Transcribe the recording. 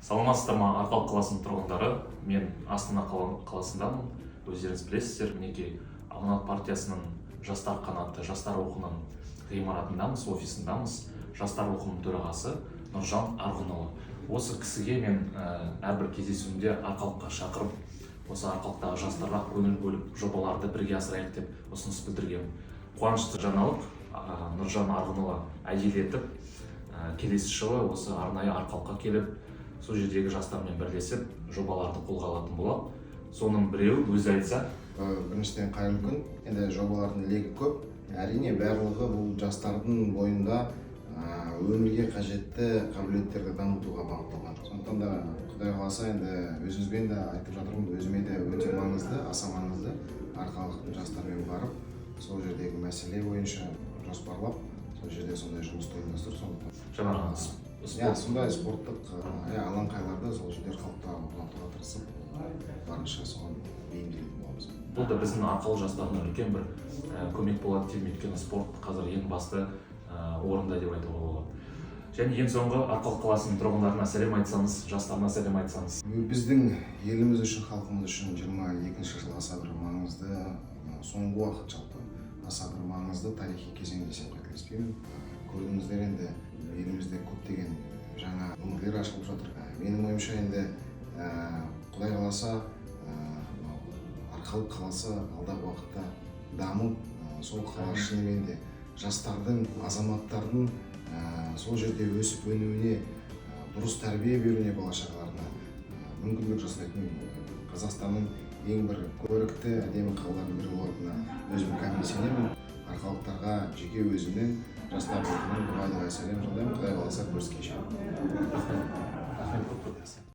Саламатсыздар ма, Арқалық қаласының тұрғындары! Мен Астана қаласындамын. Өздеріңіз білесіздер, мінекей, Аманат партиясының жастар қанаты, Жастар рухының ғимаратындамыз, офисындамыз. Жастар рухының төрағасы Нұржан Арғынұлы. Осы кісіге мен әрбір кездесуімде Арқалыққа шақырып, осы Арқалықтағы жастарға көңіл бөліп, жобаларды бірге асырайық деп ұсыныс білдіргенмін. Қуанышты жаңалық: Нұржан Арғынұлы әдейілетіп келесі жылы осы арнайы Арқалыққа келіп, сол жердегі жастармен бірлесіп жобаларды қолға алатын болады. Соның біреуі, өзі айтса. Біріншіден, қайырлы күн! Енді жобалардың легі көп, әрине. Барлығы бұл жастардың бойында өмірге қажетті қабілеттерді дамытуға бағытталған. Сондықтан да, құдай қаласа, енді өзіңізбен де айтып жатырмын, өзіме де өте маңызды, аса маңызды Арқалықтың жастарымен барып, сол жердегі мәселе бойынша жоспарлап, сол жерде сондай жұмысты ұйымдастырып, сондықтан жаңағы иә спорт. Сондай спорттық, иә, алаңқайларды сол жерде Арқалықта орнатуға тырысып, барынша соған бейімделетін боламыз. Бұл да біздің Арқалық жастарына үлкен бір көмек болады деймін, өйткені спорт қазір ең басты орында деп айтуға болады. Және ең соңғы, Арқалық қаласының тұрғындарына сәлем айтсаңыз, жастарына сәлем айтсаңыз. Біздің еліміз үшін, халқымыз үшін 22 жыл аса бір маңызды, соңғы уақыт жалпы аса бір маңызды тарихи кезең десем, қателеспеймін. Көрдіңіздер, енді елімізде көптеген жаңа өңірлер ашылып жатыр. Менің ойымша, енді құдай қаласа, мынау Арқалық қаласы алдағы уақытта дамып, сол қала шынымен де жастардың, азаматтардың сол жерде өсіп өнуіне, дұрыс тәрбие беруіне, бала шағаларына мүмкіндік жасайтын, Қазақстанның ең бір көрікті, әдемі қалаларының бірі болатынына өзім кәміл сенемін. Арқалықтарға жеке өзімнен, Жастар рухынан дұғай дұғай сәлем жолдаймын. Құдай қаласа, көріскенше! Рахмет, рахмет көп көп.